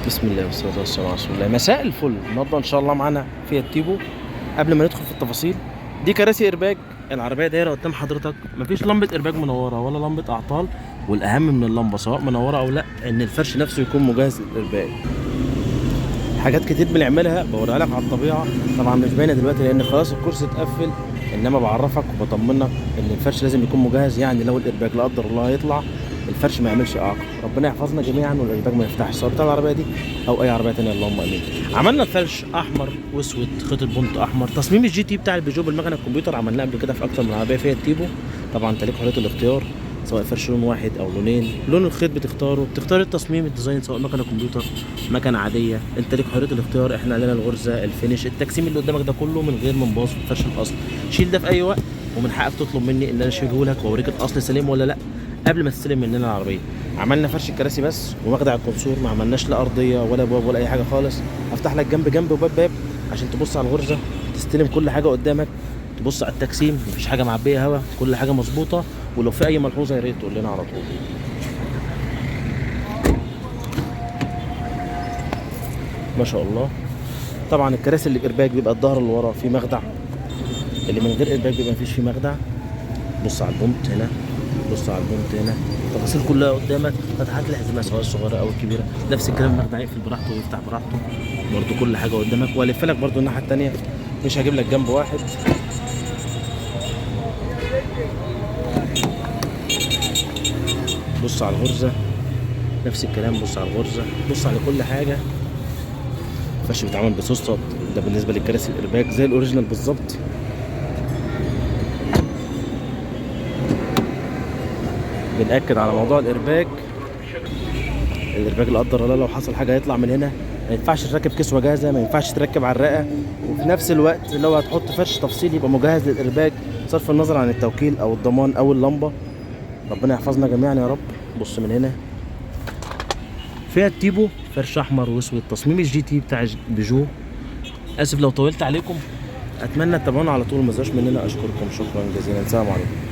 بسم الله والصلاة والسلام على رسول الله. مساء الفل. النهارده ان شاء الله معانا فيات تيبو. قبل ما ندخل في التفاصيل، دي كراسي ايرباج. العربية دايرة قدام حضرتك، مفيش لمبة ايرباج منورة ولا لمبة اعطال. والاهم من اللمبة سواء منورة او لا، ان الفرش نفسه يكون مجهز للايرباج. حاجات كتير بنعملها بوريها لك على الطبيعة، طبعا مش باينة دلوقتي لان خلاص الكرسي اتقفل، انما بعرفك وبطمنك ان الفرش لازم يكون مجهز. يعني لو الايرباج لا قدر الله هيطلع، الفرش ما يعملش اعاقه. ربنا يحفظنا جميعا والايرباج ما يفتحش، سواء بتاع العربية دي او اي عربية ثانية، اللهم امين. عملنا الفرش احمر واسود، خيط البنط احمر، تصميم ال GT بتاع البيجو بالمكنه الكمبيوتر عملناه قبل كده في اكتر من عربية فيات تيبو. طبعا انت ليك حرية الاختيار، سواء فرش لون واحد او لونين، لون الخيط بتختاره، بتختار التصميم ال design، سواء مكنه كمبيوتر مكنه عادية، انت ليك حرية الاختيار. احنا عندنا الغرزه، ال finish، التجسيم اللي قدامك ده كله من غير ما نبوظ في الفرش الاصلي. شيل ده في اي وقت، ومن حقك تطلب مني ان انا اشيله لك واوريك الاصل سليم ولا لا قبل ما تستلم مننا العربية. عملنا فرش الكراسي بس ومخدع الكونسور، ما عملناش لا ارضية ولا ابواب ولا اي حاجة خالص. هفتح لك جنب جنب وباب باب عشان تبص على الغرزه، تستلم كل حاجة قدامك، تبص على التجسيم، مفيش حاجة معبيه هوا، كل حاجة مظبوطة. ولو في اي ملحوظة يا ريت تقول لنا على طول. ما شاء الله. طبعا الكراسي اللي بإيرباج بيبقى الظهر اللي ورا فيه مخدع، اللي من غير إيرباج بيبقى مفيش فيه مخدع. بص على البنط هنا، بص على البنط هنا، التفاصيل كلها قدامك. فتحات الحزمة سواء الصغيرة او الكبيرة نفس الكلام، المخدع يقفل براحته ويفتح براحته، برضو كل حاجة قدامك. والف لك برضو الناحية الثانية، مش هجيب لك جنب واحد. بص على الغرزه نفس الكلام، بص على الغرزه، بص على كل حاجة. فرش بيتعمل بسوسته، ده بالنسبة للكراسي الارباك زي ال original بالظبط. بنأكد على موضوع الارباك. الارباك لا قدر الله لو حصل حاجة هيطلع من هنا، ما ينفعش تركب كسوه جاهزة، ما ينفعش تركب على الرقة. وفي نفس الوقت لو هتحط فرش تفصيلي يبقى مجهز للارباك، صرف النظر عن التوكيل او الضمان او اللمبة. ربنا يحفظنا جميعا يا رب. بص من هنا، فيات تيبو فرش احمر واسود، تصميم ال GT بتاع بيجو. اسف لو طولت عليكم، اتمنى تتابعونا على طول، ما تزهقوش مننا. اشكركم شكرا جزيلا، السلام عليكم.